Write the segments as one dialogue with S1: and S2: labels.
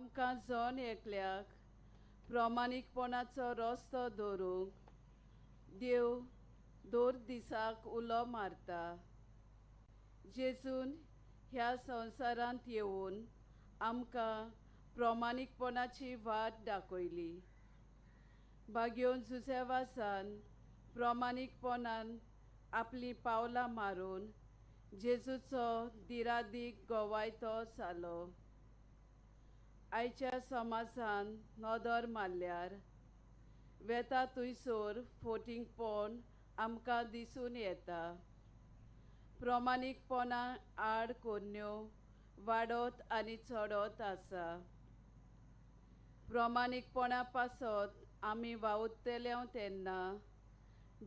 S1: आमकां जण एकल्याक प्रामाणीकपणाचो रस्तो दवरूंक देव दर दिसाक उलो मारता. जेजून ह्या संवसारांत येवन आमकां प्रामाणीकपणाची वाट दाखयली. बागयोन जुझेवासान प्रामाणीकपणान आपलीं पावलां मारून जेजूचो दिरादीक गोवायतो जालो. आयच्या समाजान नदर मारल्यार वेता थंयसर फोटिंगपण आमकां दिसून येता. प्रामाणीकपणा आड कोन्न्यो वाडत आनी चडत आसा. प्रामाणीकपणा पासत आमी वावुरतले तेन्ना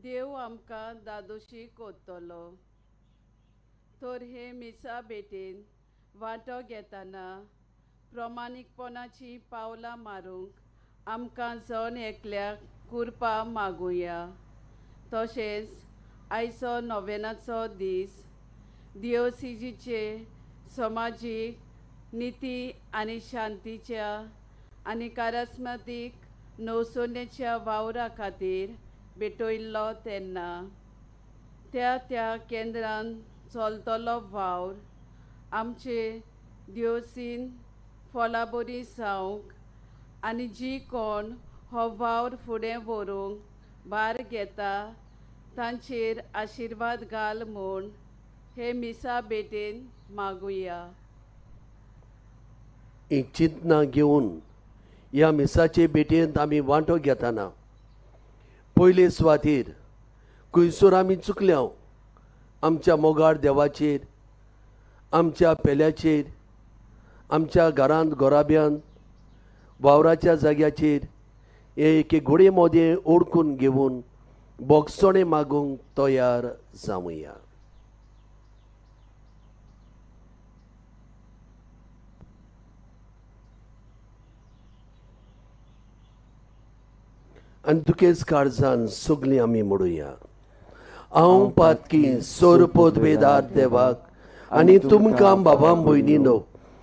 S1: देव आमकां दादोशी करतलो. तर हे मिसा भेटेन वांटो घेतना प्रामाणीकपणाची पावलां मारूंक आमकां जण एकल्याक कुरपा मागुया. तशेंच आयचो नोवेनाचो दीस दिओसिजीचे समाजीक निती आनी शांतीच्या आनी कारास्मातीक नवसोनेच्या वावरा खातीर भेटयल्लो तेन्ना त्या त्या केंद्रान चलतलो वावर आमचे दिवसीन फलाबरी जावंक आनी जी कोण हो वावर फुडें व्हरूंक भार घेता तांचेर आशिर्वाद घाल म्हूण हे मिसा भेटेन मागुया.
S2: ही चिंतना घेवन ह्या मिसाचे भेटेंत आमी वांटो घेतना पयले सुवातेर खंयसर आमी चुकल्या आमच्या मोगाळ देवाचेर, आमच्या पेल्याचेर, आमच्या घरांत घराब्यांत, वावराच्या जाग्याचेर हे एके घोडये मोदें ओडकून घेवन बोगसणें मागूंक तयार जावया. आनी तुकेच काळजान सगळीं आमी म्हणुया. हांव पातकी सोर पदवेदार देवाक आनी तुमकां बाबा भयणीनो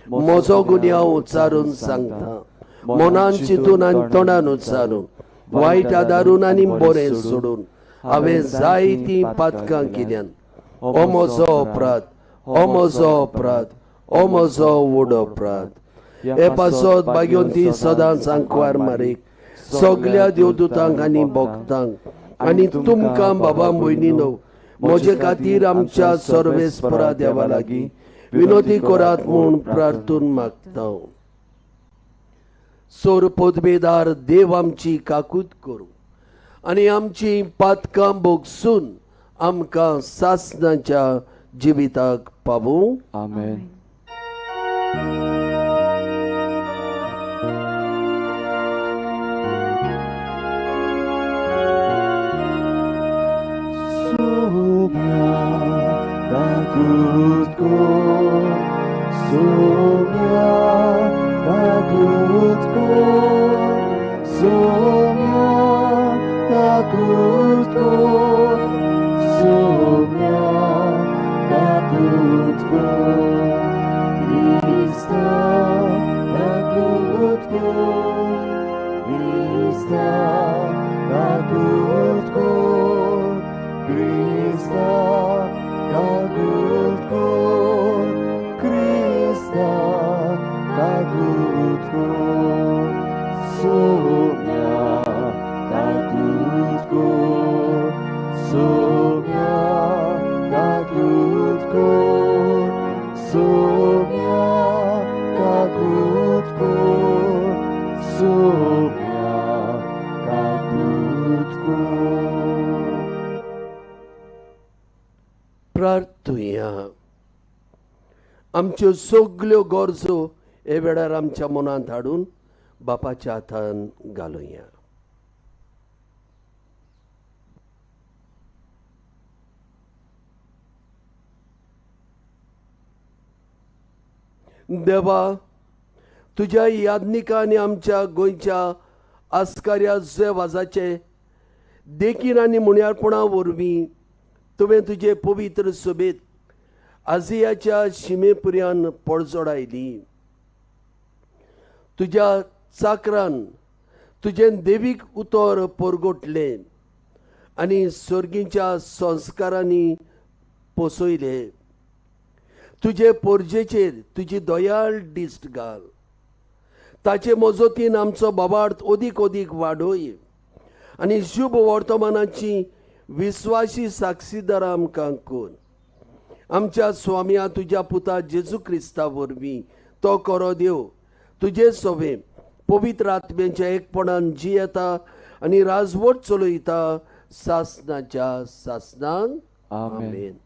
S2: म्हजो गुन्यांव उच्चारून सांगता. मनान चिंतून आनी तोंडान उच्चारून, वायट आदारून आनी बरें सोडून हांवें जायतीं पातकां केल्यान. हो म्हजो अपराध, हो म्हजो अपराध, हो म्हजो व्हड अपराध. हे पासत भाग्यवंती सदांच आंकवार मारीक सगल्या देवदूतांक आनी भक्तांक आनी तुमकां बाबा भयणीनो म्हजे खातीर आमच्या सर्वेस्परा देवा लागीं विनोदी करात म्हूण प्रार्थून मागता. सोर पदवेदार देव आमची काकूत करूं आनी आमची पातकां भोगसून आमकां सासणाच्या जिविताक पावूं.
S3: आमेन.
S2: प्रार्थुया. आमच्यो सगल्यो गरजो हे वेळार आमच्या मनांत हाडून बापाच्या हातान घालुया. देवा, तुज्या याज्ञिका आनी आमच्या गोंयच्या आस्कार्या जुएवाजाचे देखीन आनी मुण्यारपणा वरवीं तुवें तुजे पवित्र सोबेत आजियाच्या शिमे पुर्यान पडजोडायली. तुज्या चाकरान तुजें देवीक उतर परगटलें आनी सर्गीच्या संस्कारांनी पोसयले। तुजे पोरजेचेर तुजी दयाळ दिश्ट घाल, ताचे मजतीन आमचो बाबार्थ अदीक अदीक वाडय आनी शुभ वर्तमानाची विस्वासी साक्षीदार आमकां कर। आमच्या स्वाम्या तुज्या पुता जेजू क्रिस्ता वरवीं तो करो देव तुजे सोवे पवित्र आत्म्याच्या एकपणान जियेता आनी राजवट चलयता सासनाच्या सासनान। आमेन।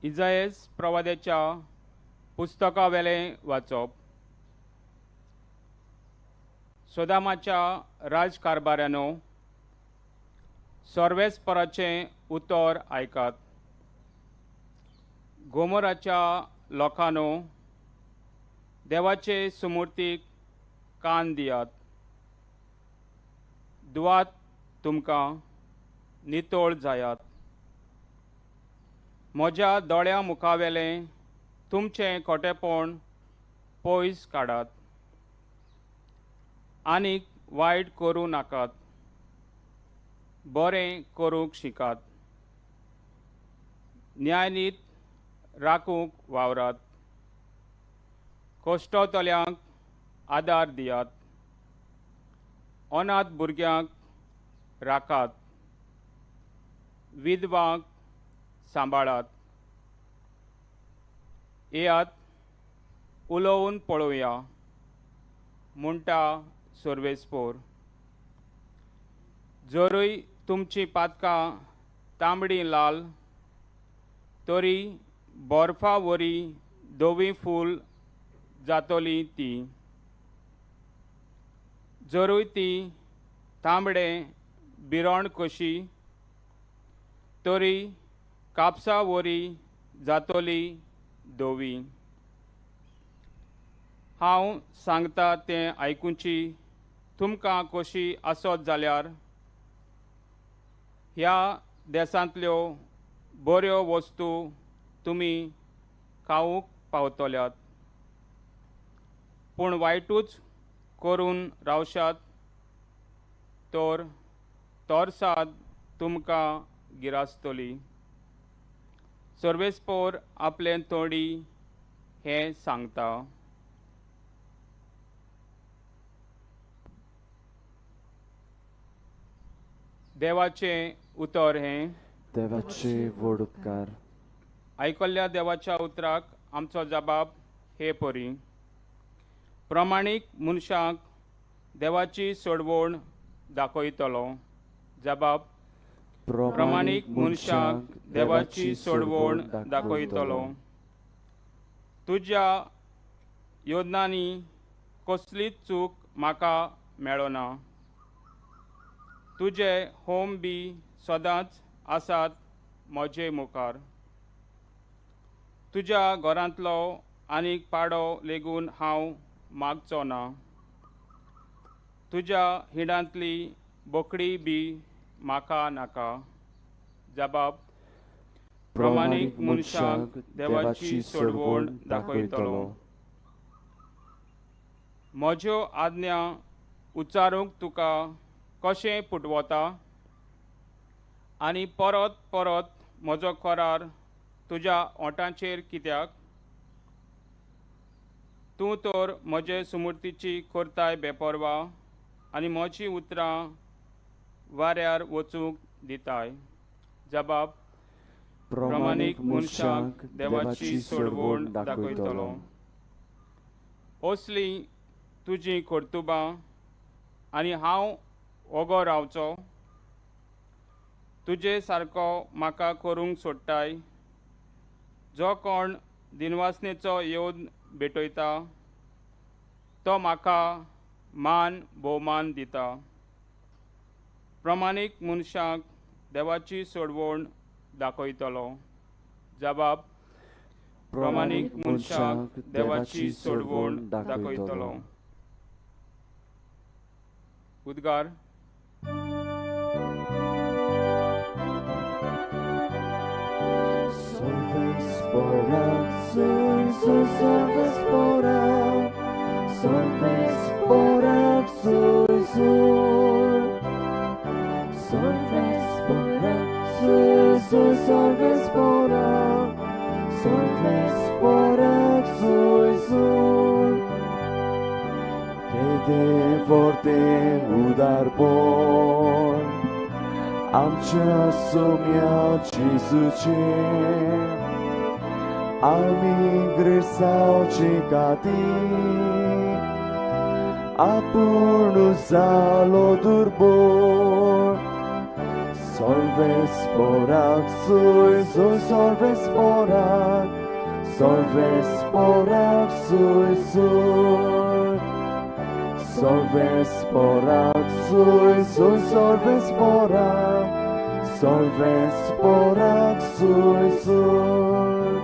S3: इजायस प्रवाद्याच्या पुस्तकावेलें वाचप। सोदामाच्या राजकारभाऱ्यानो, सर्वेस्पराचें उतर आयकात। गोमोराच्या लोकांनो, देवाचे सुमूर्तीक कान दियात। दुवात तुमकां नितळ जायात। म्हज्या दोळ्या मुखावेलें तुमचें खोटेपण पयस काडात आनीक वायट करूं नाकात, बरें करूंक शिकात, न्यायनीत राखूंक वावरात, कश्टतल्यांक आदार दियात, अनाथ भुरग्यांक राखात, विधवांक सांबाळात। येयात उलोवन पळोवया म्हणटा सर्वेस्पोर। जरूय तुमची पातकां तांबडी लाल तरी बर्फा वरी धवी फूल जातली ती, जरूय ती तांबडे बिरण कशी तरी कापसा वरी जातली धवी। हांव सांगता तें आयकुची तुमकां कशी आसत जाल्यार ह्या देशांतल्यो बऱ्यो वस्तू तुमी खावंक पावतल्यात, पूण वायटूच करून रावशात तर तरसाद तुमकां गिरासतली। सर्वेस्पोर आपलें तोंडी हें सांगता। देवाचें उतर हें।
S4: देवाचे व्हड उपकार।
S3: आयकल्ल्या देवाच्या उतराक आमचो जबाब हे परी। प्रमाणीक मनशाक देवाची सोडवण दाखयतलो। जबाब प्रमाणीक मनशाक देवाची सोडवण दाखयतलो। तुज्या योजनांनी कसलीच चूक म्हाका मेळना। तुजे होम बी सदांच आसात म्हजे मुखार। तुज्या घरांतलो आनीक पाडो लेगून हांव मागचो ना। तुज्या हिडांतली बोकडी बी म्हाका नाका। जबाब प्रमाणीक मनशाक देवाची सोडवण दाखयतलो। म्हज्यो आज्ञा उच्चारूंक तुका कशें पुटवता आनी परत परत म्हजो करार तुज्या ओंठांचेर कित्याक? तूं तर म्हजे सुमूर्तीची करताय बेपर्वा आनी म्हजीं उतरां वाऱ्यार वचूंक दिताय। जबाब प्रमाणीक मनशाक देवाची सोडवण दाखयतलो। असलीं तुजीं कर्तुबां आनी हांव ओगो रावचो? तुजे सारको म्हाका करूंक सोडटाय? जो कोण दिनवासनेचो येवन भेटयता तो म्हाका मान भोवमान दिता। प्रमाणीक मनशाक देवाची सोडवण दाखयतलो। जबाब प्रमाणीक मनशाक देवाची सोडवण दाखयतलो। उद्गार।
S4: पोराक सूय सूय सर्वेस पोराक सर्वेस पोराक सूय सूय सर्वेस पोराक सूय सूय सर्वेस पोराक सर्वेस पोराक सूय सूय केदे forte उदारपण आमच्या सोम्या जेजूचे आमी ग्रेसावचे खातीर आपूण जालो दुर्बळ सर्वेस पोराक सूय सूय सर्वेस पोराक सर्वेस पोराक सूय सूय सर्वेस पोराक सूय सूय सर्वेस पोराक सर्वेस पोराक सूय सूय.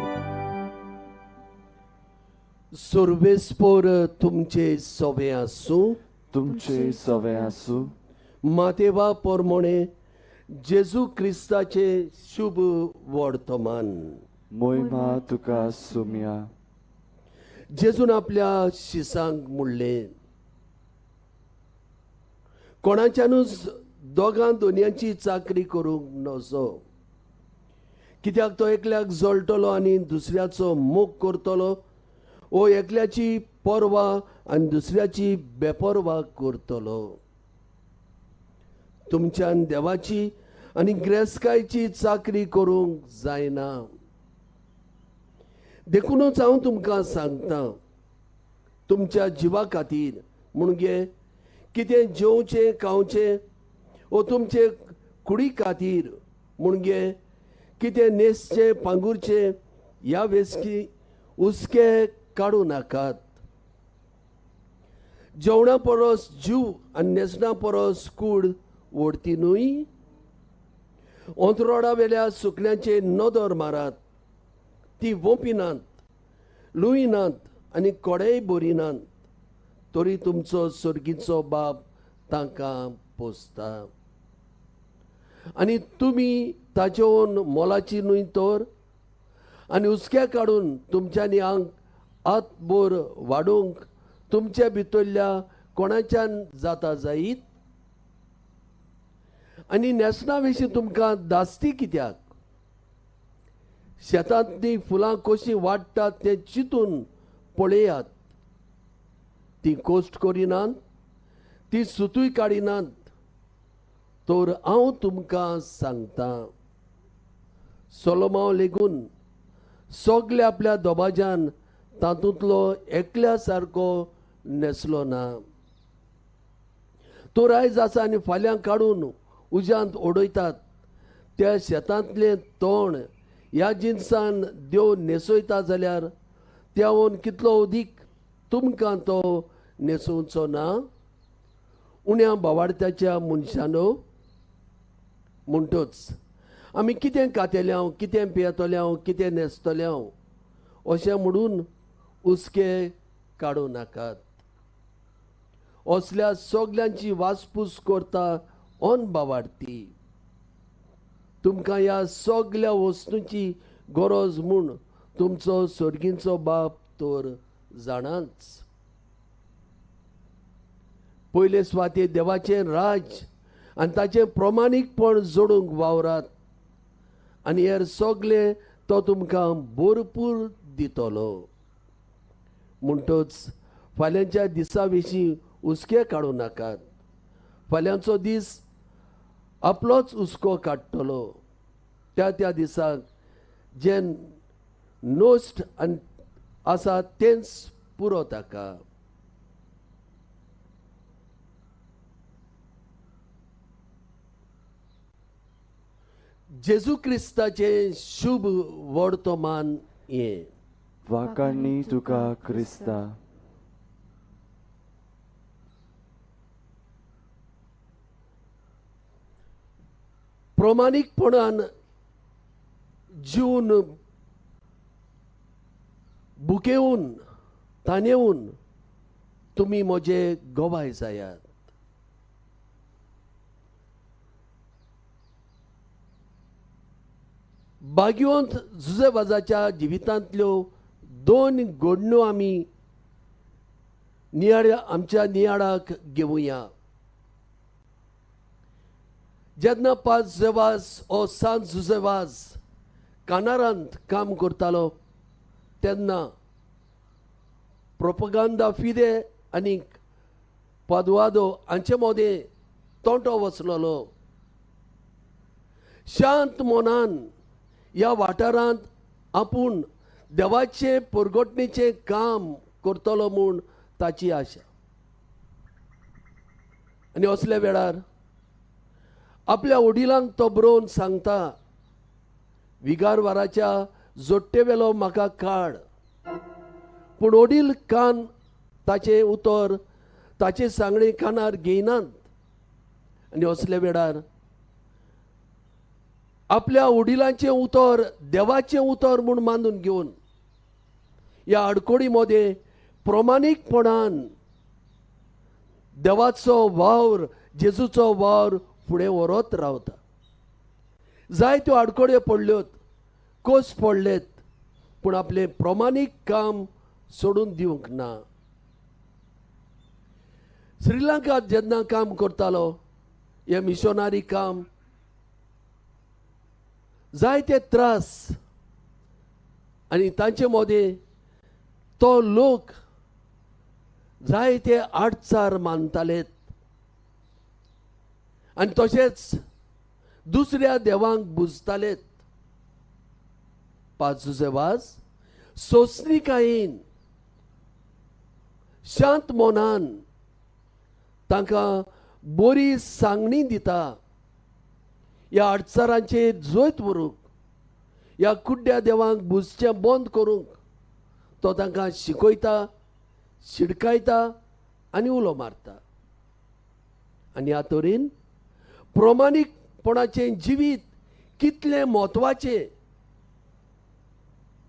S2: सर्वेस्पोर तुमचे सोवे आसूं
S4: तुमचे सवे आसूं.
S2: मातेवा पोरमोणे जेजू क्रिस्ताचे शुभ वर्तमान.
S4: मोहिमा तुका सुम्या.
S2: जेजून आपल्या शिसांक म्हणलें, कोणाच्यानूच दोगां दोनयांची चाकरी करूंक नजो, कित्याक तो एकल्याक जळटलो आनी दुसऱ्याचो मोग करतलो, ओ एकल्याची पर्वा आनी दुसऱ्याची बेपर्वा करतलो. तुमच्यान देवाची आनी ग्रेस्कायची चाकरी करूंक जायना. देखूनच हांव तुमकां सांगता, तुमच्या जिवा खातीर म्हणजे कितें जेवचें खावचें, ओ तुमचे कुडी खातीर म्हणजे कितें न्हेसचें पांगुरचें, ह्या वेसकी हुस्के काडूं नाकात. जेवणा परस जीव आनी न्हेसणा परस कूड व्हडती न्हय? अंतरोडा वेल्या सुकण्यांचेर नदर मारात, ती वोंपिनात, लुयनात आनी कोडेय भरिनात, तरी तुमचो सर्गीचो बाप तांकां पोसता. आनी तुमी ताचेवन मोलाची न्हय तर? आनी हुस्क्या काडून तुमच्यांनी आंग आतभर वाडोवंक तुमच्या भितरल्या कोणाच्यान जाता जायत? आनी न्हेसणा विशीं तुमकां दास्ती कित्याक? शेतांतलीं फुलां कशीं वाडटात तें चिंतून पळयात. ती कोश्ट करिनात, ती सुतूय काडिनात, तर हांव तुमकां सांगता, सोलोमांव लेगून सगळे आपल्या दबाज्यान तातूंतलो एकल्या सारको न्हेसलो ना. तो आयज आसा आनी फाल्यां काडून उज्यांत उडयतात त्या शेतांतलें तण ह्या जिनसान देव न्हेसयता जाल्यार त्यावन कितलो अदीक तुमकां तो न्हेसोवचो ना? उण्या बावाडत्याच्या मनशानो, म्हणटच आमी कितें खातले हांव, कितें पियेतले हांव, कितें न्हेसतले हांव, अशें म्हणून हुस्के काडूं नाकात. असल्या सगल्यांची वासपूस करता अन बावाडती. तुमकां ह्या सगल्या वस्तूंची गरज म्हूण तुमचो सर्गींचो बाप तर जाणाच. पयले सुवातेर देवाचें राज आनी ताचें प्रमाणीकपण जोडूंक वावरात आनी हेर सगलें तो तुमकां भरपूर दितलो. म्हणटच फाल्यांच्या दिसा विशीं हुस्के काडूं नाकात. फाल्यांचो दीस आपलोच हुस्को काडटलो. त्या त्या दिसाक जें नश्ट आनी आसा तेंच पुरो ताका. जेजू क्रिस्ताचें शुभ वर्तमान हें.
S4: वाकांनी तुका क्रिस्ता.
S2: प्रमाणीकपणान जीवन भुकेवन तानेवन तुमी म्हजे गवाय जायात. भाग्यवंत जुझेवाजाच्या जिवितांतल्यो दोन घडण्यो आमी नियाळ आमच्या नियाळाक घेवया. जेन्ना पांच जुझेवाज ओ सांत जुझेवाज कानारांत काम करतालो तेन्ना प्रोपगांदा फिदे आनी पादवादो हांचे मदें तोंटो वचलेलो. शांत मनान ह्या वाठारांत आपूण देवाचें परगटणेचें काम करतलो म्हूण ताची आशा. आनी असल्या वेळार आपल्या वडिलांक तो बरोवन सांगता, विगारवाराच्या जोडटेवेलो म्हाका काड. पूण वडील कान ताचें उतर ताचें सांगणें कानार घेयनात. आनी असल्या वेळार आपल्या वडिलांचें उतर देवाचें उतर म्हूण मानून घेवन ह्या आडकोडी मदें प्रमाणीकपणान देवाचो वावर जेजूचो वावर फुडें व्हरत रावता. जायत्यो आडकोड्यो पडल्योत, कोस पडलेत, पूण आपलें प्रमाणीक काम सोडून दिवंक ना. श्रीलंकात जेन्ना काम करतालो हें मिशनरी काम, जायते त्रास आनी तांचे मदें तो लोक जायते आडचार मानताले आनी तशेंच दुसऱ्या देवांक बुजताले. पाजुजेवाज सोंसणीकायेन शांत मनान तांकां बरी सांगणी दिता. ह्या आडचारांचेर जैत व्हरूंक, ह्या कुड्ड्या देवांक बुजचें बंद करूंक तो तांकां शिकयता, शिडकायता आनी उलो मारता. आनी ह्या तरेन प्रमाणीकपणाचें जिवीत कितलें म्हत्वाचें,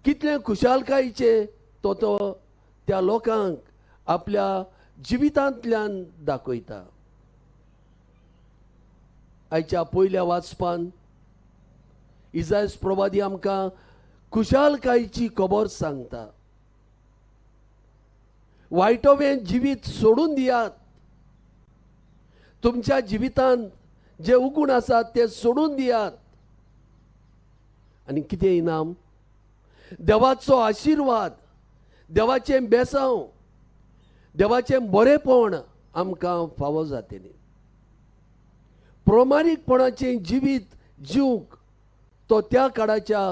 S2: कितलें खुशालकायेचें तो तो त्या लोकांक आपल्या जिवितांतल्यान दाखयता. आयच्या पयल्या वाचपान इजायस प्रवादी आमकां खुशालकायेची खबर सांगता. वायटोवें जिवीत सोडून दियात, तुमच्या जिवितांत जे उगूण आसात ते सोडून दियात. आनी कितें इनाम? देवाचो आशिर्वाद, देवाचें बेसांव, देवाचें बरेपण आमकां फावो जातलें. प्रमाणीकपणाचें जिवीत जिवंक तो त्या काळाच्या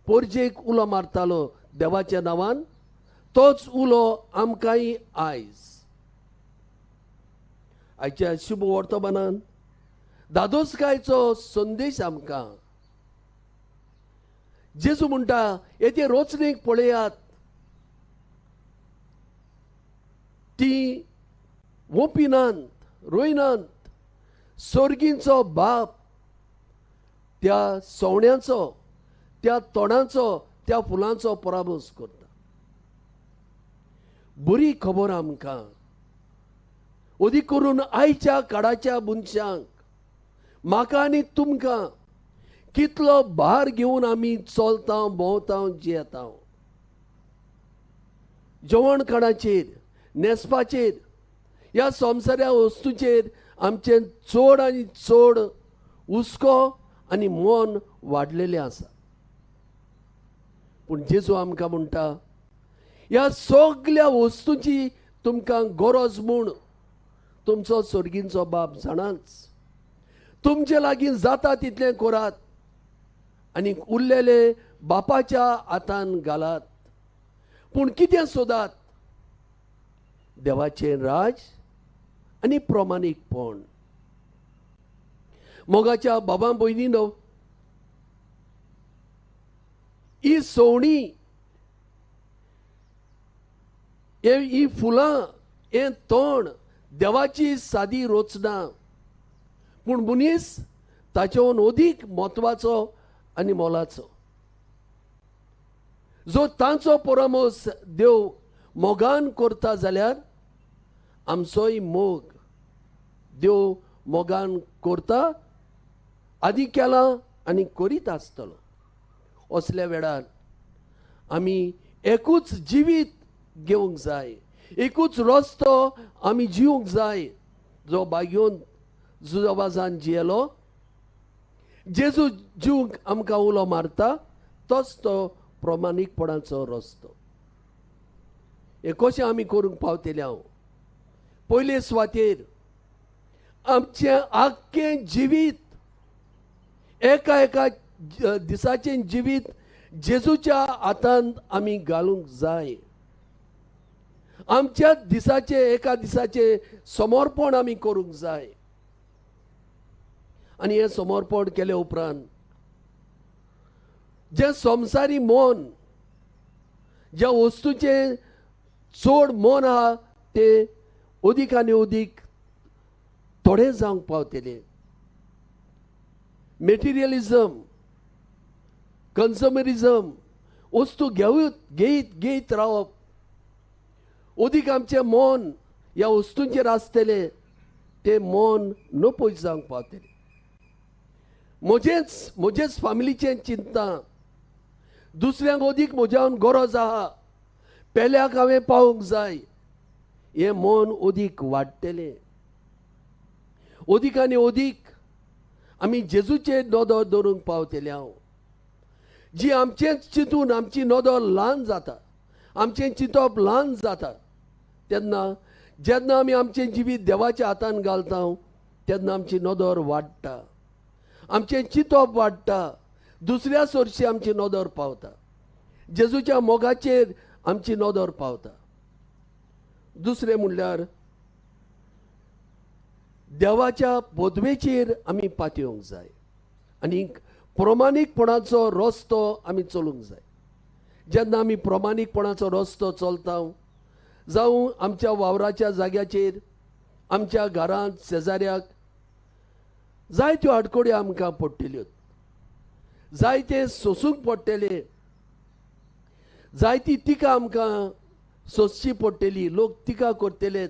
S2: पोरजेक उलो मारतालो देवाच्या नांवान. तोच उलो आमकांय आयज. आयच्या शुभ वर्तमानान दादोसकायचो संदेश आमकां. जेजू म्हणटा, येते रोचणेक पळयात, ती वोपिनात, रोयनात. सोर्गींचो बाप त्या सवण्यांचो, त्या तोंडाचो, त्या फुलांचो परामर्श करता. बरी खबर आमकां, अदीक करून आयच्या काळाच्या मनशांक, म्हाका आनी तुमकां कितलो भार घेवन आमी चलता, भोंवता, जियेता. जेवण खाणाचेर, न्हेसपाचेर, ह्या संवसाऱ्या वस्तूचेर आमचें चड आनी चड हुस्को आनी मन वाडलेलें आसा. पूण जेजू आमकां म्हणटा, ह्या सगल्या वस्तूची तुमकां गरज म्हूण तुमचो सोर्गींचो बाप जाणाच. तुमचे लागीं जाता तितलें करात आनी उरलेले बापाच्या हातान घालात. पूण कितें सोदात? देवाचें राज आनी प्रमाणीकपण. मोगाच्या बाबा भयणीनो, ही सवणी, ही फुलां, हें तण देवाची सादी रचना, पूण मनीस ताचेहून अदीक म्हत्वाचो आनी मोलाचो. जो तांचो परामर्श देव मोगान करता जाल्यार आमचोय मोग देव मोगान करता, आदी केला आनी करीत आसतलो. असल्या वेळार आमी एकूच जिवीत घेवंक जाय, एकूच रस्तो आमी जिवंक जाय, जो बागयोन जुजवाजान जियेलो, जेजू जिवंक आमकां उलो मारता, तोच तो प्रमाणीकपणाचो रस्तो. हें कशें आमी करूंक पावतले? हांव पयले सुवातेर आमचें आख्खें जिवीत, एका एका दिसाचें जिवीत जेजूच्या हातांत आमी घालूंक जाय. आमच्या दिसाचें एका दिसाचें समर्पण आमी करूंक जाय. आनी हें समर्पण केले उपरांत जें संवसारी मन, ज्या वस्तूचें चड मन आहा तें अदीक आनी अदीक थोडें जावंक पावतलें. मेटिरियलिजम, कन्ज्युमरिजम, वस्तू घेवत घेयत घेयत रावप, अदीक आमचें मन ह्या वस्तूंचेर आसतलें, तें मन नपयत जावंक पावतलें. म्हजेंच म्हजेच फामिलीचें चिंता, दुसऱ्यांक अदीक म्हज्यान गरज आहा, पेल्याक हांवें पावूंक जाय, हें मन अदीक वाडटलें. अदीक आनी अदीक आमी जेजूचेर नदर दवरूंक पावतले. हांव जी आमचेंच चिंतून आमची नदर ल्हान जाता, आमचें चिंतप ल्हान जाता, तेन्ना जेन्ना आमी आमचें जिवीत देवाच्या हातान घालता तेन्ना आमची नदर वाडटा, आमचें चिंतप वाडटा, दुसऱ्या सोरशी आमची नदर पावता, जेजूच्या मोगाचेर आमची नदर पावता. दुसरें म्हणल्यार देवाच्या पदवेचेर आमी पातयेवंक जाय आनी प्रमाणीकपणाचो रस्तो आमी चलूंक जाय. जेन्ना आमी प्रमाणीकपणाचो रस्तो चलता, जावं आमच्या वावराच्या जाग्याचेर, आमच्या घरांत, शेजाऱ्याक जायत्यो आडखळी आमकां पडटल्यो, जायते सोसूंक पडटले, जायती तिका आमकां सोंसची पडटली, लोक तिका करतले.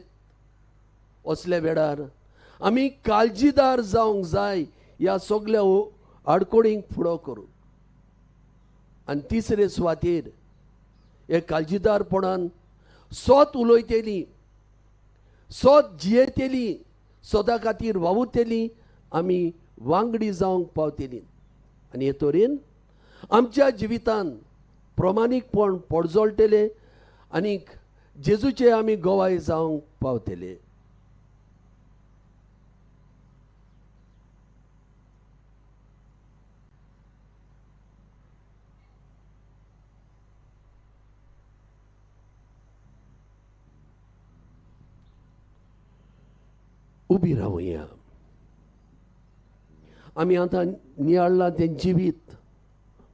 S2: असल्या वेळार आमी काळजीदार जावंक जाय ह्या सगल्या आडखळींक फुडो करूंक. आनी तिसरे सुवातेर हे काळजीदारपणान सोत उलयतली, सोत जियेतली, सोदा खातीर वावुरतली, आमी वांगडी जावंक पावतली. आनी हे तरेन आमच्या जिवितान प्रमाणीकपण पोडजोळटलें आनीक जेजूचे आमी गवाय जावंक पावतले. उबी रावया. आमी आतां नियाळ्ळां तें जिवीत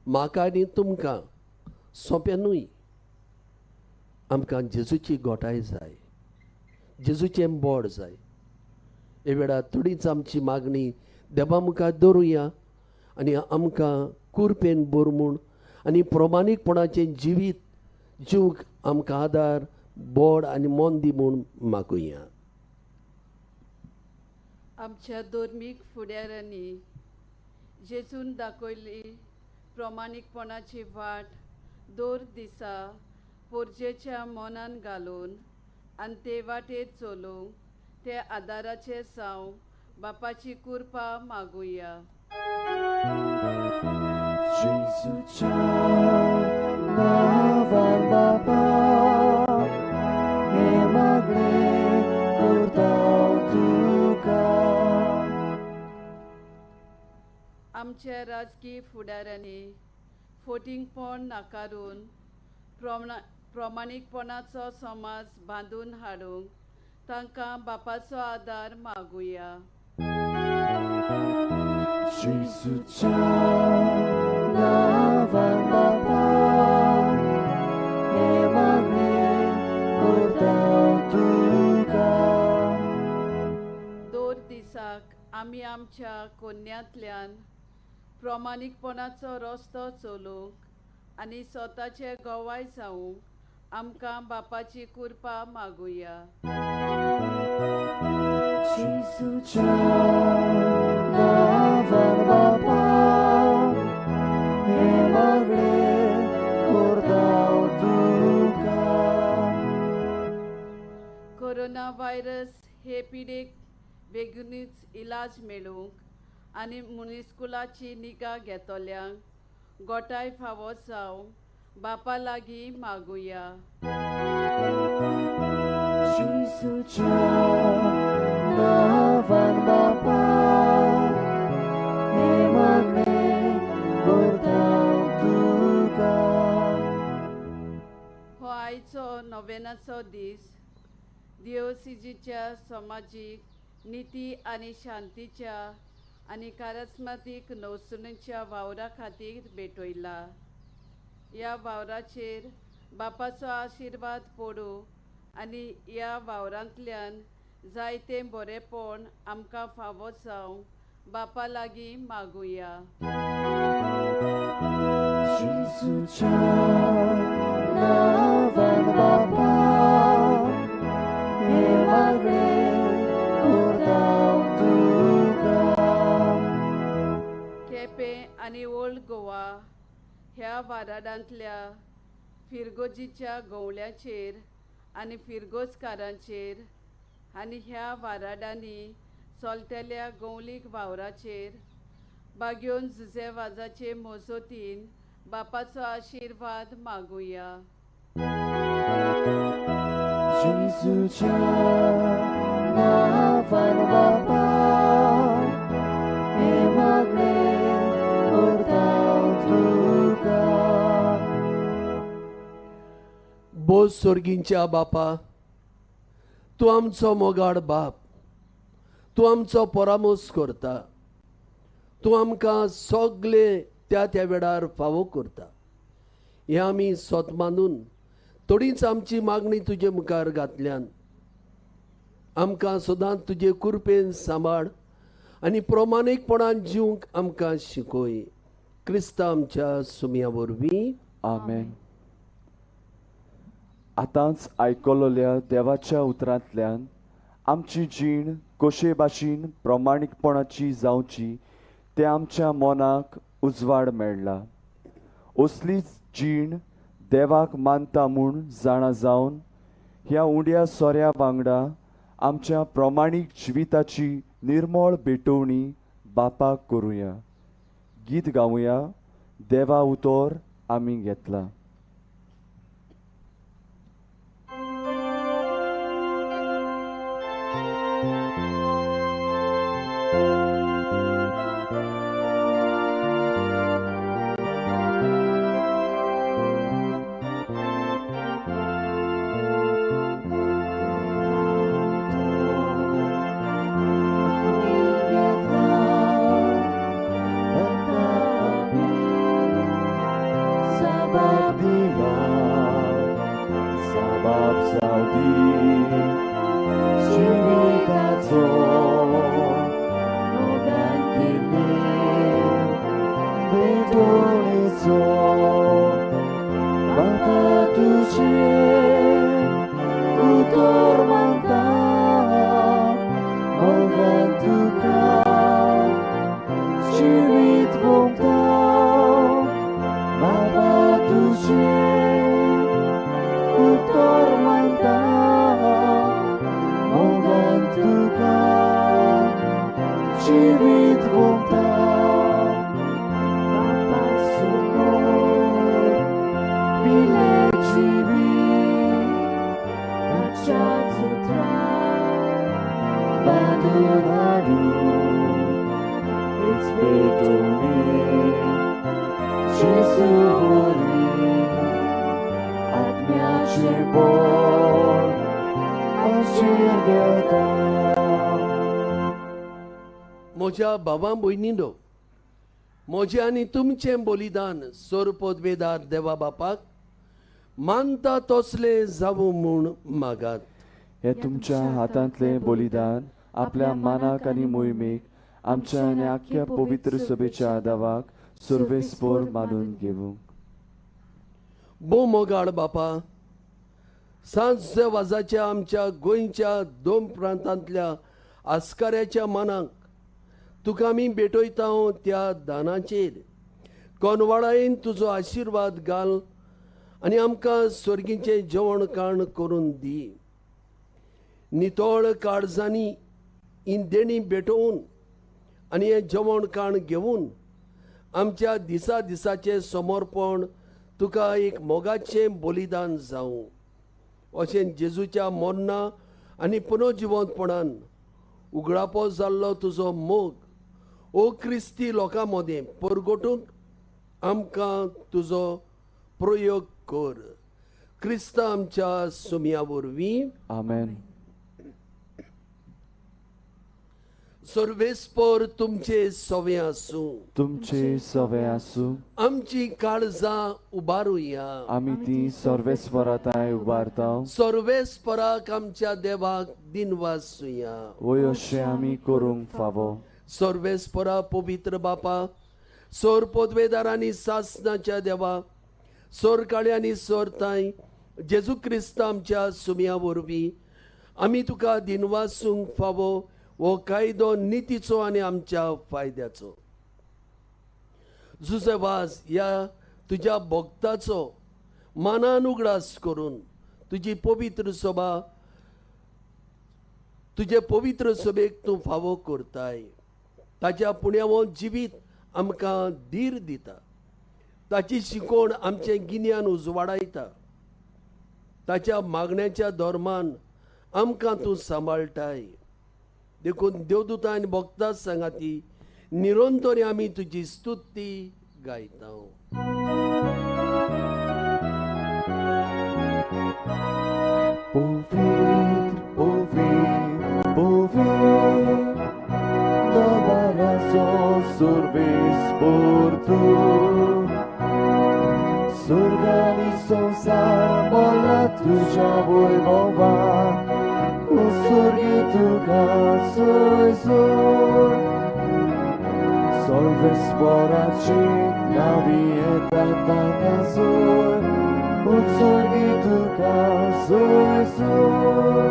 S2: म्हाका आनी तुमकां सोंपें न्हय. आमकां जेजूची गोठाय जाय, जेजूचें बोड जाय. हे वेळार थोडीच आमची मागणी देवा मुखार दवरुया आनी आमकां कुरपेन बोर म्हूण आनी प्रमाणीकपणाचें जिवीत जिवंक आमकां आदार, बोड आनी मन दी म्हूण मागुया.
S1: आमच्या धर्मीक फुडाऱ्यांनी जेजून दाखयली प्रमाणीकपणाची वाट दर दिसा पोरजेच्या मनान घालून आनी ते वाटेर चलूंक ते आदाराचे साव बापाची कृपा मागुया.
S4: जेजूच्या नांवान बापा हें मागणें करता तुका.
S1: आमच्या राजकीय फुडाऱ्यांनी फोटिंगपण नाकारून प्रमाणीकपणाचो समाज बांदून हाडूंक तांकां बापाचो आदार मागुया.
S4: जेजूच्या नांवान बापा हें मागणें करता तुका.
S1: दर दिसाक आमी आमच्या कोन्यांतल्यान प्रमाणीकपणाचो रस्तो चलूंक आनी स्वताचे गवाय जावंक आमकां बापाची कृपा मागुया.
S4: जेजूच्या नांवान बापा हें मागणें
S1: व्हायरस हे पिडेक बेगीनूच इलाज मेळूंक आनी मनीसकुलाची निगा घेतल्यांक गोठाय फावो जावं बापा लागीं मागुया.
S4: जेजूच्या नांवान बापा हें मागणें करता तुका.
S1: हो आयचो नोवेनाचो दीस दिओसिजीच्या समाजीक निती आनी शांतीच्या आनी कारस्मातीक नवसुणीच्या वावरा खातीर भेटयला. ह्या वावराचेर बापाचो आशिर्वाद पडूं आनी ह्या वावरांतल्यान जायतें बरेंपण आमकां फावो जावं बापा लागीं मागुया.
S4: जेजूच्या नांवान बापा हें मागणें करता तुका.
S1: केपें आनी ओल्ड गोवा ह्या वाराडांतल्या फिरगोजीच्या गवळ्याचेर आनी फिरगोजकारांचेर आनी ह्या वाराडांनी चलतल्या गवलीक वावराचेर बागेवन जुजे वाजाचे मोजोतीन बापाचो आशिर्वाद मागुया.
S4: जेजूच्या नांवान बापा हें मागणें करता तुका.
S2: बोस सोर्गींच्या बापा, तूं आमचो मोगाळ बाप, तूं आमचो परामोस करता, तूं आमकां सगळे त्या त्या वेळार फावो करता. हें आमी सोत मानून थोडीच आमची मागणी तुजे मुखार घातल्यान आमकां सदांच तुजे कृपेन सांबाळ आनी प्रमाणीकपणान जिवंक आमकां शिकय. क्रिस्ता आमच्या सुमया वरवीं.
S4: आमेन. आतांच आयकलोल्या देवाच्या उतरांतल्यान आमची जीण कशे भाशेन प्रमाणीकपणाची जावची तें आमच्या मनाक उजवाड मेळ्ळा. असलीच जीण देवाक मानता म्हूण जाणा जावन ह्या उंड्या सोऱ्या वांगडा आमच्या प्रमाणीक जिविताची निर्मळ भेटवणी बापाक करुया. गीत गावया देवा उतर आमी घेतला.
S2: म्हज्या भावां भयणीनो, म्हजें आनी तुमचें बलिदान सोरपोदवेदार देवा बापाक मानता तसलें जावूं म्हूण मागात.
S4: हे तुमच्या हातांतलें बलिदान आपल्या मानाक आनी मोहिमेक आमच्या आनी आख्ख्या पवित्र सभेच्या देवाक सर्वेस्पोर मानून घेवूंक.
S2: भोव मोगाळ बापा, सांज वाजाच्या आमच्या गोंयच्या दोन प्रांतांतल्या आस्काऱ्याच्या मनाक तुका आमी भेटयता त्या दानाचेर कोनवाळायेन तुजो आशिर्वाद घाल आनी आमकां स्वर्गीचें जेवण खाण करून दी. नितळ काळजांनी ही देणी भेटोवन आनी हें जेवण खाण घेवन आमच्या दिसा दिसाचें समर्पण तुका एक मोगाचें बलिदान जावं. अशें जेजूच्या मरणा आनी पुनर्जिवंतपणान उगडापो जाल्लो तुजो मोग ओ क्रिस्ती लोकां मदें परगटूंक आमकां तुजो प्रयोग कर. क्रिस्त आमच्या सुमया वरवीं.
S4: आमेन.
S2: सर्वेस्पर तुमचे सवे आसूं.
S4: तुमचे सवे आसूं.
S2: आमची काळजां उबारुया.
S4: आमी ती सर्वेस्पराताय उबारता.
S2: सर्वेस्पराक आमच्या देवाक दिनवासुया.
S4: वय अशें आमी करूंक फावो.
S2: सर्वेस्परा पवित्र बापा, सोर पदवेदार आनी सासनाच्या देवा, सोर काळे आनी सोर ताय जेजू क्रिस्त आमच्या सुमया वरवीं आमी तुका दिनवासूंक फावो हो कायदो नितीचो आनी आमच्या फायद्याचो. जुजेवाज ह्या तुज्या भक्ताचो मानान उगडास करून तुजी पवित्र सभा तुजे पवित्र सभेक तूं फावो करताय. ताच्या पुण्यावो जिवीत आमकां धीर दिता. ताची शिकोवण आमचें गिन्यान उजवाडायता. ताच्या मागण्याच्या धर्मान आमकां तूं सांबाळटाय. देखून देवदूतां आनी भक्तां सांगाती निरंतर आमी तुजी स्तुती गायता.
S4: पवित्र पवित्र पवित्र दबाराचो सर्वेस्पर तूं, स्वर्ग आनी संवसार भरला तुज्या वैभवान. उत्सर्गी तुका सोय सोय. सर्वेस्पराची नावी येता ताका सोय. उत्सर्गी तुका सोय सोय.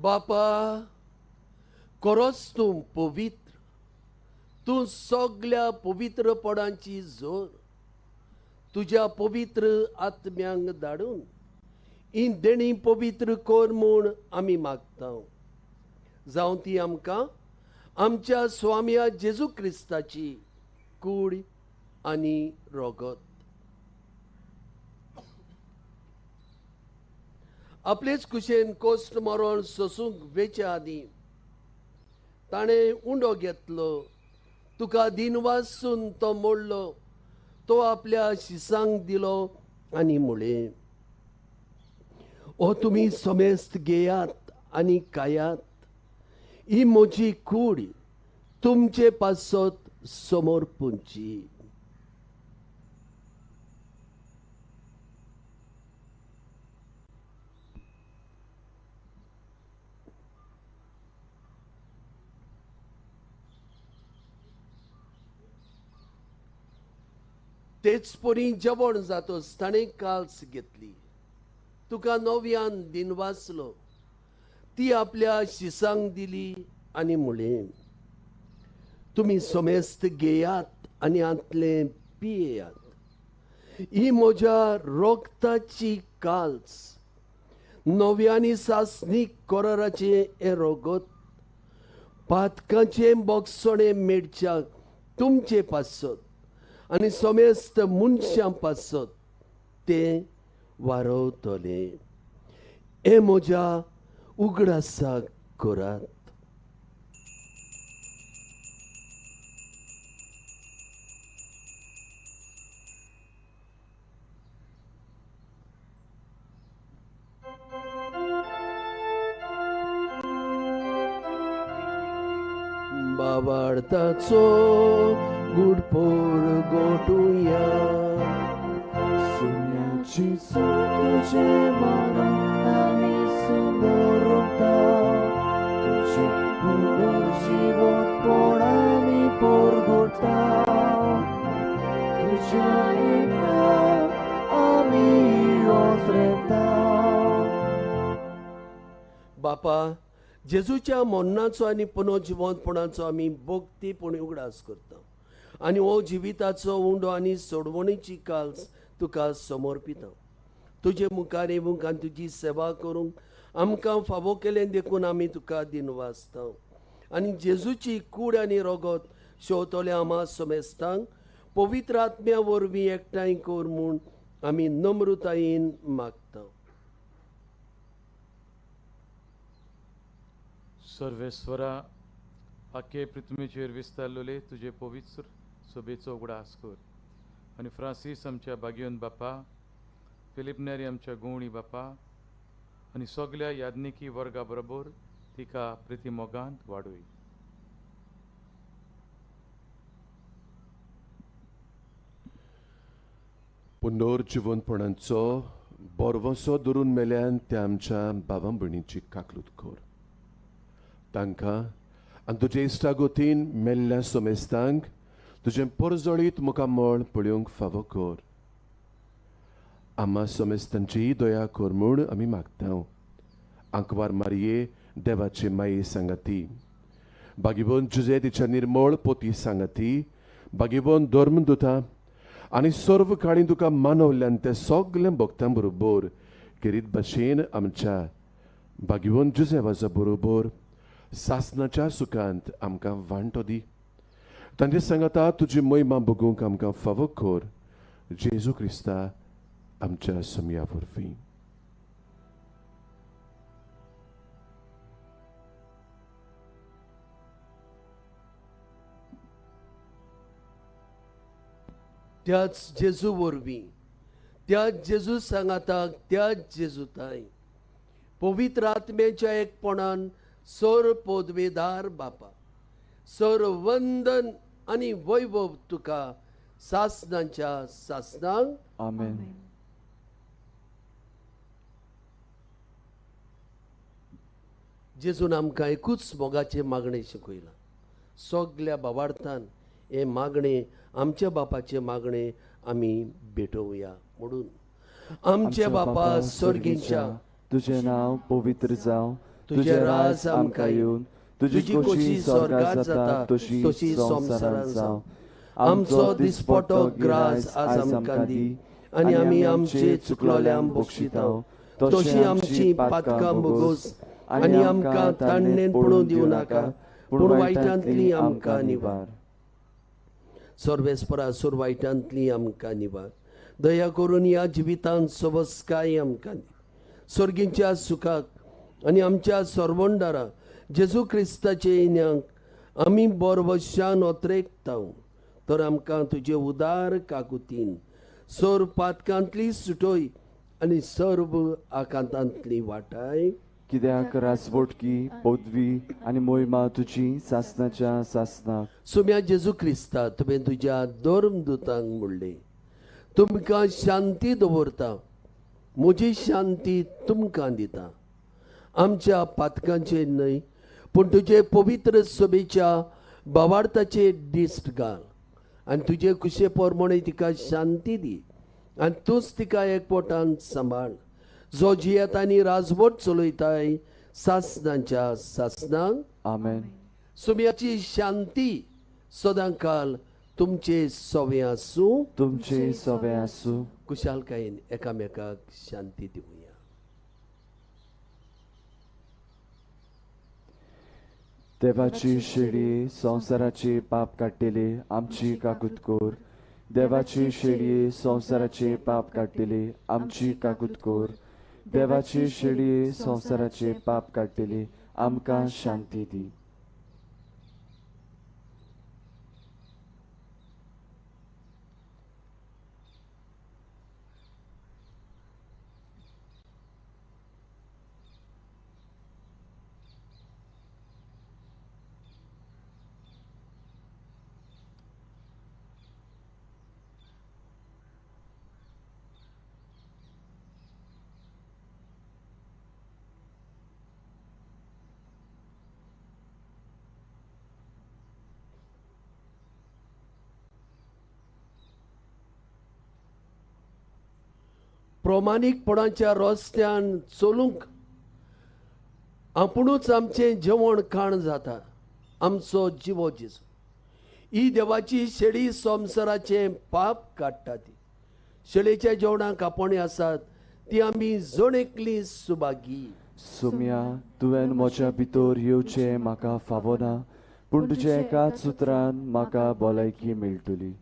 S2: बापा, खरोच तूं पवित्र, तूं सगल्या पवित्रपणाची जोर. तुज्या पवित्र आत्म्यांक धाडून ही देणी पवित्र कर म्हूण आमी मागता. जावं ती आमकां आमच्या स्वामया जेजू क्रिस्ताची कूड आनी रोगत. आपलेच कुशेन कोश्ट मरण सोसूंक वेच्या आदीं ताणें उंडो घेतलो, तुका दिनवासून तो मोडलो, तो आपल्या शिसांक दिलो आनी म्हळें, ओ तुमी समेस्त घेयात आनी खायात, ही म्हजी कूड तुमचे पासत समर्पूंची. तेच परी जेवण जातच ताणें काल्स घेतली, तुका नव्यान दिनवासलो, ती आपल्या शिसांक दिली आनी म्हळें, तुमी समेस्त घेयात आनी हांतलें पियेयात, ही म्हज्या रोगताची काल्स, नव्यानी सासणीक कराराचें हें रोगत, पातकाचें बोगसणें मेळच्याक तुमचे पासत आनी समेस्त मनशां पासत तें वारवतलें. हें म्हज्या उगडासाक करात. बाबार्थाचो गुडपोर गोटुया.
S4: सुम्याची तुझे मरण आमी समोरता, तुझे पुनर्जीवनपण आमी परगटा, तुझ्या येण्याक आमी ओत्रेता.
S2: बापा, जेजूच्या मरणाचो आनी पुनर्जिवंतपणाचो आमी भक्तीपणी उगडास करता आनी हो जिविताचो उंडो आनी सोडवणीची काल्स तुका समर्पिता. तुजे मुखार येवंक आनी तुजी सेवा करूंक आमकां फावो केलें देखून आमी तुका दिनवासता. आनी जेजूची कूड आनी रोगत शेवतले आमा समेस्तांक पवित्र आत्म्या वरवीं एकठांय कर म्हूण आमी नम्रतायेन मागता.
S5: सर्वेस्वरा, आखे पृथ्वीचेर विस्तारलेले तुजे पवित्र सभेचो उगडास कर आनी फ्रांसीस आमच्या बागियोन बापा, फिलीप नेरी आमच्या गुवणी बापा आनी सगल्या याज्ञिकी वर्गा बरोबर तिका प्रिती मोगांत वाडय.
S6: पुनर्जिवनपणाचो बोरवसो धरून मेल्यान त्या आमच्या बाबा भयणीची काकलूत कर. तांकां आनी तुजे इश्टागोतीन मेल्ल्या सोमेस्तांक तुजें परजळीत मुखामळ पळोवंक फावो कर. आमा सोमेस्तांची दया कर म्हूण आमी मागता. आंकवार मारये देवाची माये सांगाती, बागीबोन जुजे तिच्या निर्मळ पोती सांगाती, बागीबोन धर्मदुता आनी सर्व काळी तुका मानवल्यान ते सगळें भक्तां बरोबर खेरीत भाशेन आमच्या बागीबोन जुजेवाजा बरोबर सासनाच्या सुखांत आमकां वांटो दी. तांचे सांगाता तुजी महिमा बगूंक आमकां फावो कर. जेजू क्रिस्ता आमच्या समया वरवीं.
S2: त्याच जेजू वरवीं, त्याच जेजू सांगाताक, त्याच जेजू ताय पवित्र आत्म्याच्या एकपणान सर पदवेदार बापा, सर वंदन आनी वैभव तुका सासनाच्या सासनांक.
S4: आमेन.
S2: जेजून आमकां एकूच मोगाचें मागणें शिकयलां. सगल्या बाबार्थान हें मागणें, आमच्या बापाचें मागणें आमी भेटोवया म्हणून. आमचे बापा सर्गीच्या,
S4: तुजें नांव पवित्र जावं, तुजें राज आमकां येवन, तुजी खोशी स्वर्गात जाता तशी संवसारांत जावं.
S2: आमचो दिसपटो ग्रास आज आमकां दी आनी आमी आमचे चुकलोल्यांक बक्षिता तशी आमची पातकां भोगोस आनी आमकां ताणणेन पडून दिवं नाका, पूण वायटांतली आमकां निवार. सर्वेस्परा सुर वायटांतली आमकां निवार. दया करून ह्या जिवितांत सवस्काय आमकां दी. सर्गींच्या सुखाक आनी आमच्या सर्वंडारा जेजू क्रिस्ताचे येण्याक आमी बोरवशान ओत्रेकता. तर आमकां तुजे उदार काकुतीन सर्व पातकांतली सुटोय आनी सर्व आकांतांतली वाटाय.
S4: कित्याक राजवटकी पदवी आनी मोहिमा तुजी सासनाच्या सासनाक.
S2: सुम्या जेजू क्रिस्ता, तुवें तुज्या धर्मदुतांक म्हणलें, तुमकां शांती दवरता, म्हजी शांती तुमकां दिता. आमच्या पातकांचेर न्हय पूण तुजे पवित्र सभेच्या बावार्थाचेर दिश्ट घाल आनी तुजे कुशे प्रमाणे तिका शांती दी आनी तूंच तिका एकवटान सांबाळ, जो जियेता आनी राजवट चलयताय सासनाच्या सासनाक.
S4: आमेन.
S2: सुम्याची शांती सदांकाल तुमचे सवे आसूं.
S4: तुमचे सवे आसूं.
S2: कुशालकायेन एकामेकाक शांती दिवया.
S4: देवाची शेळी संवसाराचे पाप काडटली आमची काकूत कर. देवाची शेळी संवसाराचे पाप काडटली आमची काकूत कर. देवाची शेळी संवसाराचे पाप काडटली आमकां शांती दी.
S2: प्रमाणीकपणाच्या रस्त्यान चलूंक आपुणूच आमचें जेवण खाण जाता. आमचो जिवो जेजू ही देवाची शेळी संवसाराचें पाप काडटा. ती शेळेच्या जेवणाक आपोवणें आसात ती आमी जण एकली सुभागी.
S4: सोम्या, तुवें म्हज्या भितर येवचें म्हाका फावना, पूण तुज्या एकाच उतरान म्हाका भलायकी मेळटली.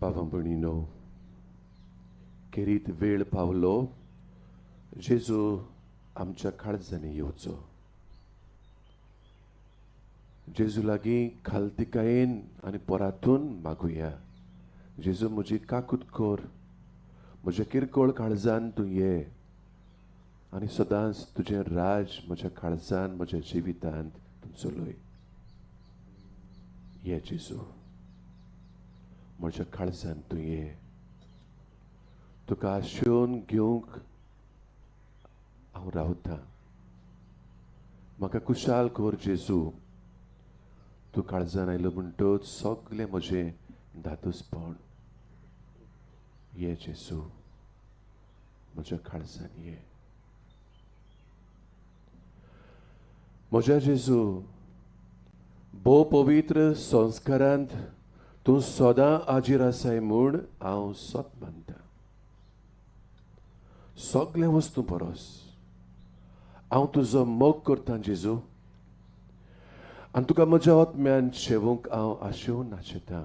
S6: बाबा भयणीनो, खेरीत वेळ पावलो जेजू आमच्या काळजांनी येवचो. जेजू लागीं खालतिकायेन आनी परातून मागुया, जेजू म्हजी काकूत कर, म्हज्या किरकोळ काळजान तूं ये आनी सदांच तुजें राज म्हज्या काळजान म्हज्या जिवितांत तूं चलय. ये जेजू, म्हज्या काळजान तूं ये. तुका आशेवन घेवंक हांव रावतां. म्हाका कुशाल कर जेजू, तूं काळजान आयलो म्हणटच सगलें म्हजें धादोसपण. ये जेजू, म्हज्या काळजान ये. म्हज्या जेजू, भोव पवित्र संस्कारांत तूं सदां आजीर आसाय म्हूण हांव सत मानता. सगळें वस्तू परस हांव तुजो मोग करतां जेजू, आनी तुका म्हज्या आत्म्यान शेवूंक हांव आशेवन नाचेतां.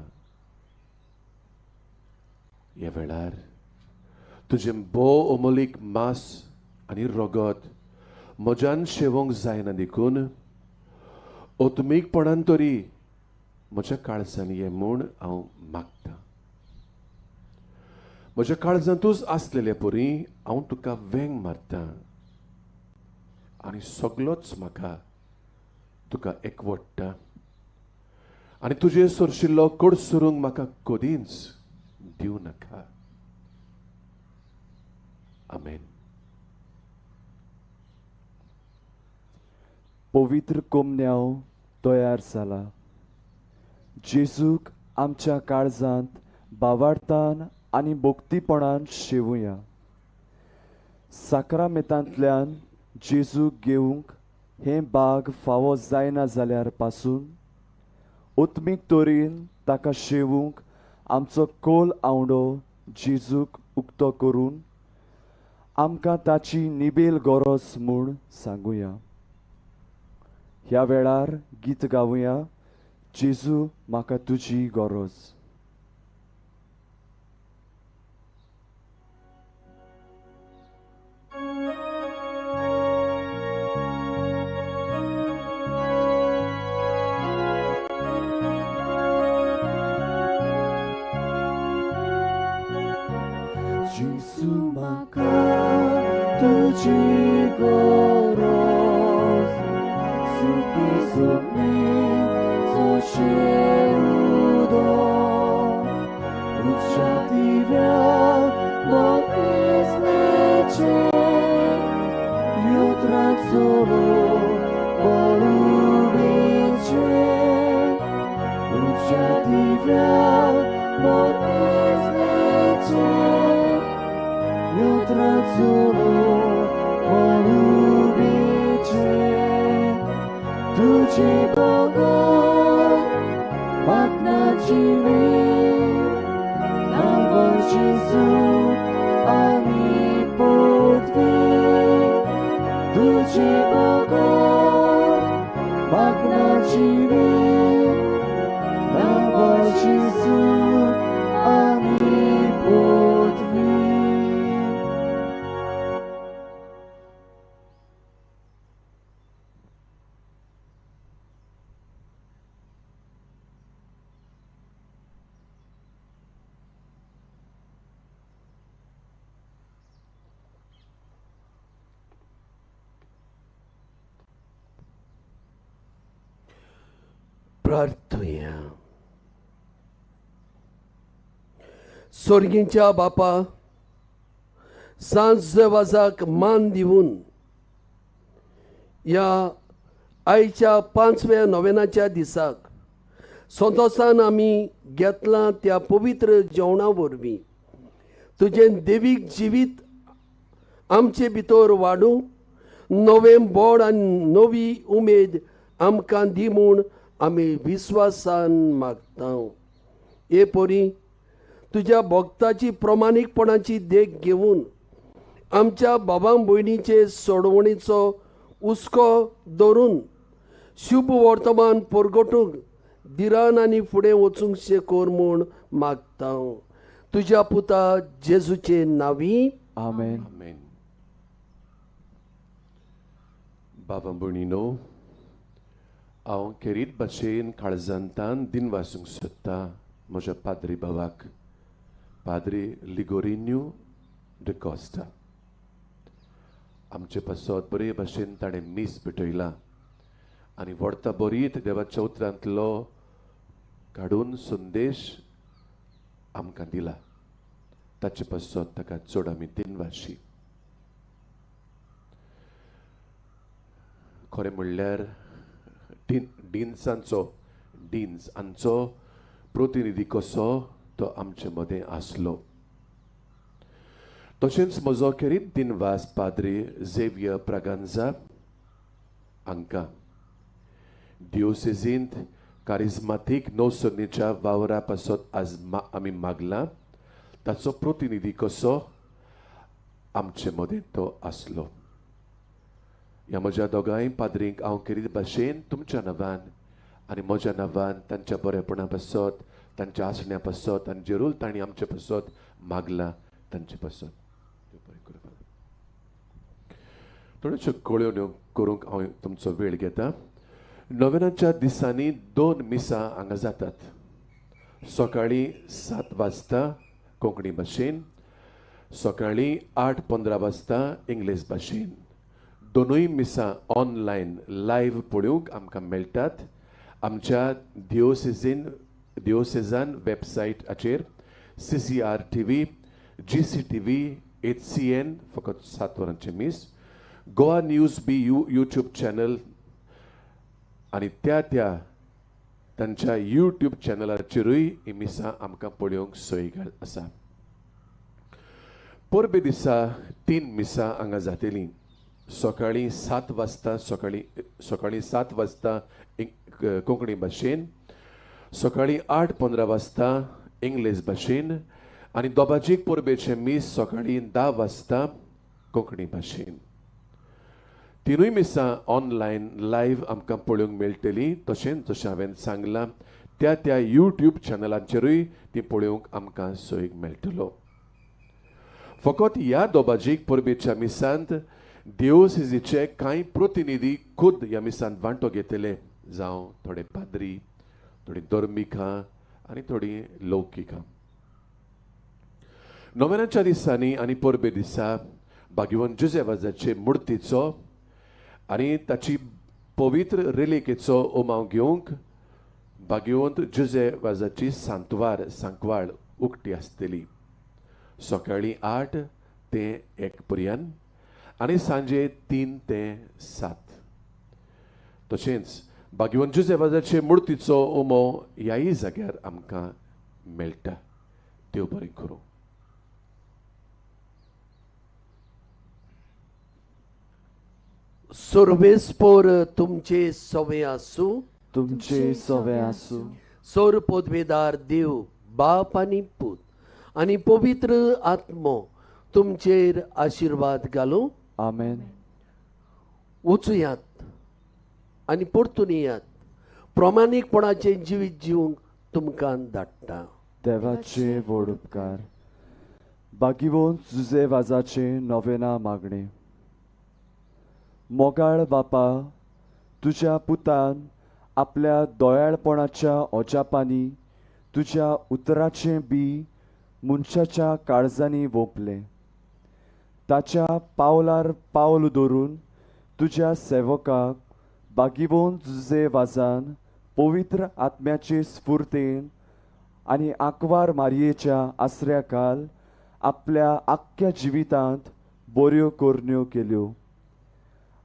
S6: ह्या वेळार तुजें भोव अमोलीक मांस आनी रगत म्हज्यान शेवंक जायना देखून आत्मीकपणान तरी म्हज्या काळजान ये म्हूण हांव मागतां. म्हज्या काळजांतूच आसलेले परी हांव तुका वेंग मारतां आनी सगलोच म्हाका तुका एकवट्टा आनी तुजे सरशिल्लो कडसरूंक म्हाका कदींच दिवं नाका. आमेन.
S4: पवित्र कोमन्याव तयार जाला. जेजूक आमच्या काळजांत बावार्थान आनी भक्तीपणान शेवुया. साक्रामेंतांतल्यान जेजूक घेवंक हें बाग फावो जायना जाल्यार पासून आत्मीक तरेन ताका शेवूंक आमचो कोल आंवडो जेजूक उक्तो करून आमकां ताची निबेल गरज म्हूण सांगुया. ह्या वेळार गीत गावुया, जेजू म्हाका तुजी गरज. जेजू म्हाका तुजी गरज, सुखी सुखी शेवदो उच्चा दिव्या मोतिसलेचे युत्राचोलो बळुबेचे उच्चा दिव्या मोतिसलेचे युत्राचोलो बळुबेचे तुझे बगर मागना जिवी नांव जेजू आनी पृथ्वी. तुझे बगर मागना जिवी नांव जेजू आनी पृथ्वी.
S2: प्रार्थुया. सोर्गींच्या बापा, सांज वाजाक मान दिवन ह्या आयच्या 5व्या नोवेनाच्या दिसाक संतोसान आमी घेतलां त्या पवित्र जेवणा वरवीं तुजें देवीक जिवीत आमचे भितर वाडूं, नवें बोड आनी नवी उमेद आमकां दी म्हूण आमी विस्वासान मागता. हे परी तुज्या भक्ताची प्रमाणीकपणाची देख घेवन आमच्या बाबा भयणीचे सोडवणीचो हुस्को दवरून शुभ वर्तमान परगटूंक धिरान आनी फुडें वचूंक शे कर म्हूण मागता. तुज्या पुता जेजूचे नांवी
S4: आमेन.
S6: आमेन. बाबा भयणीनो, हांव खेरीत भाशेन काळजांतान दिन वासूंक सोदता म्हज्या पाद्री बाबाक, पाद्री लिगोरिन्यू डिकॉस्टा. आमचे पासत बरे भाशेन ताणें मीस भेटयलां आनी व्हडता बरीत देवाच्या उतरांतलो काडून संदेश आमकां दिला. ताचे पासत ताका चड आमी दिनवाशी. खरें म्हणल्यार डिन्सांचो डिन्स हांचो प्रतिनिधी कसो तो आमचे मदें आसलो. तशेंच म्हजो खेरीत दिनवास पाद्री झेवियर ब्रागांझा हांकां डिओसेजींत कारिज्मातीक नवसरणीच्या वावरा पासत आज आमी मागलां. ताचो प्रतिनिधी कसो आमचे मदें तो आसलो. ह्या म्हज्या दोगांय पाद्रींक हांव खेरीत भाशेन तुमच्या नांवान आनी म्हज्या नांवान तांच्या बरेपणा पासत, तांच्या आसण्या पासत आनी जेरूल तांणी आमचे पासत मागलां तांचे पासत. थोड्योश्यो कळोवण्यो करूंक हांव तुमचो वेळ घेता. नोवेनाच्या दिसांनी 2 मिसां हांगा जातात. सकाळीं 7 वाजता कोंकणी भाशेन, सकाळीं 8:15 वाजता इंग्लीश भाशेन. दोनूय मिसां ऑनलायन लायव्ह पळोवंक आमकां मेळटात आमच्या डिओसेजान वेबसायटाचेर. CCR TV, GCTV, HCN फकत 7 वरांचें मीस, गोवा न्यूज बी यूट्यूब चॅनल आनी त्या त्या तांच्या यूट्यूब चॅनलाचेरूय ही मिसां आमकां पळोवंक सोय आसा. परबे दिसा 3 मिसां हांगा जातलीं. सकाळीं 7 वाजता, सकाळीं 7 वाजता कोंकणी भाशेन, सकाळीं 8:15 वाजता इंग्लीश भाशेन आनी दोबाजीक परबेचें मीस सकाळीं 10 वाजता कोंकणी भाशेन. तिनूय मिसां ऑनलायन लायव्ह आमकां पळोवंक मेळटलीं. तशेंच जशें हांवें सांगलां त्या त्या यूट्यूब चॅनलांचेरूय ती पळोवंक आमकां सोयीक मेळटलो. फकत ह्या दोबाजीक परबेच्या मिसांत डिओसेजीचे कांय प्रतिनिधी खुद ह्या मिसांत वांटो घेतले, जावं थोडे पाद्री, थोडी धर्मिकां आनी थोडी लौकिकां. नोवेनाच्या दिसांनी आनी परबे दिसा भाग्यवंत जुझे वाजाचे मुर्तीचो आनी ताची पवित्र रेलिकेचो उमाव घेवंक भाग्यवंत जुझे वाजाची सांतवार सांकवाळ उक्ती आसतली. सकाळीं 8 ते 1 पर्यंत आनी सांजे 3 ते 7. तशेंच भाग्यवंत जुझे वाजाचे मुर्तीचो उमो ह्याय जाग्यार आमकां मेळटा. देव बरें करूं.
S2: सर्वेस्पोर तुमचे सवे आसूं,
S4: तुमचे सवे आसूं.
S2: सोर पदवेदार देव बाप आनी पूत आनी पवित्र आत्मो तुमचेर आशिर्वाद घालूं.
S4: आमेन.
S2: वचुयात आनी परतून येयात. प्रमाणीकपणाचें जिवीत जिवंक तुमकां धाडटा.
S4: देवाचे व्हड उपकार. भाग्यवंत जुझे वाजाचे नोवेना मागणें. मोगाळ बापा, तुज्या पुतान आपल्या दोयाळपणाच्या ओजापांनी तुज्या उतराचें बी मनशाच्या काळजांनी वोंपलें. ताच्या पावलार पावल दवरून तुज्या सेवकाक भाग्यवंत जुझे वाजान पवित्र आत्म्याचे स्फूर्तेन आनी आंकवार मारयेच्या आसऱ्या काल आपल्या आख्ख्या जिवितांत बऱ्यो करण्यो केल्यो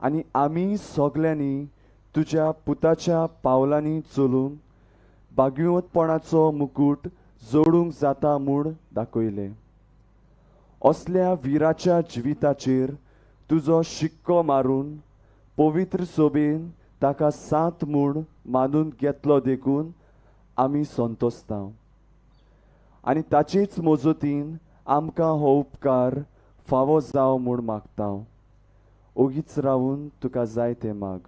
S4: आनी आमी सगल्यांनी तुज्या पुताच्या पावलांनी चलून भाग्यवंतपणाचो मुकूट जोडूंक जाता म्हूण दाखयलें. असल्या विराच्या जिविताचेर तुजो शिक्को मारून पवित्र सोबेन ताका सात म्हूण मानून घेतलो देखून आमी संतोसता आनी ताचेच मजतीन आमकां हो उपकार फावो जावं म्हूण मागता. ओगीच रावून तुका जाय तें माग.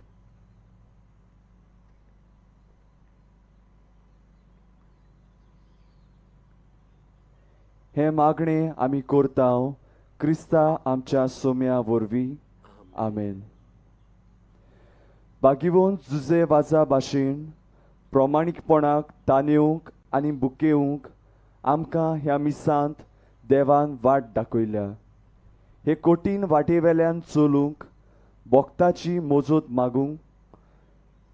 S4: हें मागणें आमी करता क्रिस्ता आमच्या सोम्या वरवीं. आमेन. बागिवोन जुजे वाजा भाशेन प्रमाणीकपणाक तानेवंक आनी बुकेवंक आमकां ह्या मिसांत देवान वाट दाखयल्या. हे कठीण वाटेवेल्यान चलूंक भक्ताची मजत मागूंक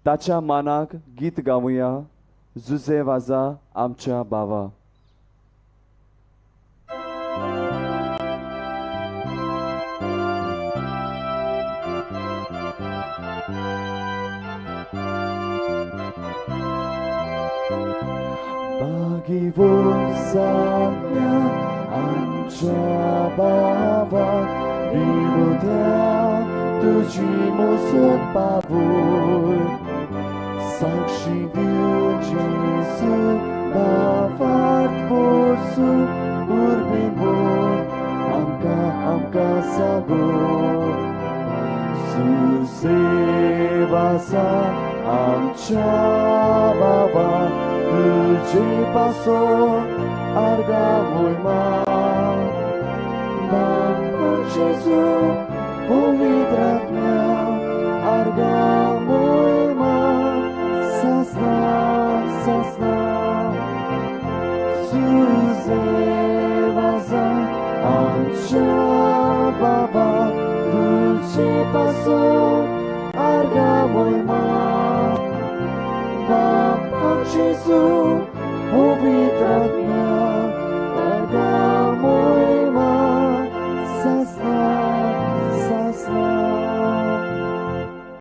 S4: ताच्या मानाक गीत गावया. जुजे वाजा आमच्या भावा. भागिवोन आमच्या बाबा विनोद्या तुजी मोसत पावय साक्षी दिवन जेजू बावार्थ बसूं उर्बी म्हूण आमकां आमकां सागो. सुसेवासा आमच्या बाबा तुजे पासो आर्गा मोयमा बापा जेजू पवित्र आत्म्या आर्गा मोयमा सासना सासना. सुसेवासा आमच्या बाबा तुजे पासो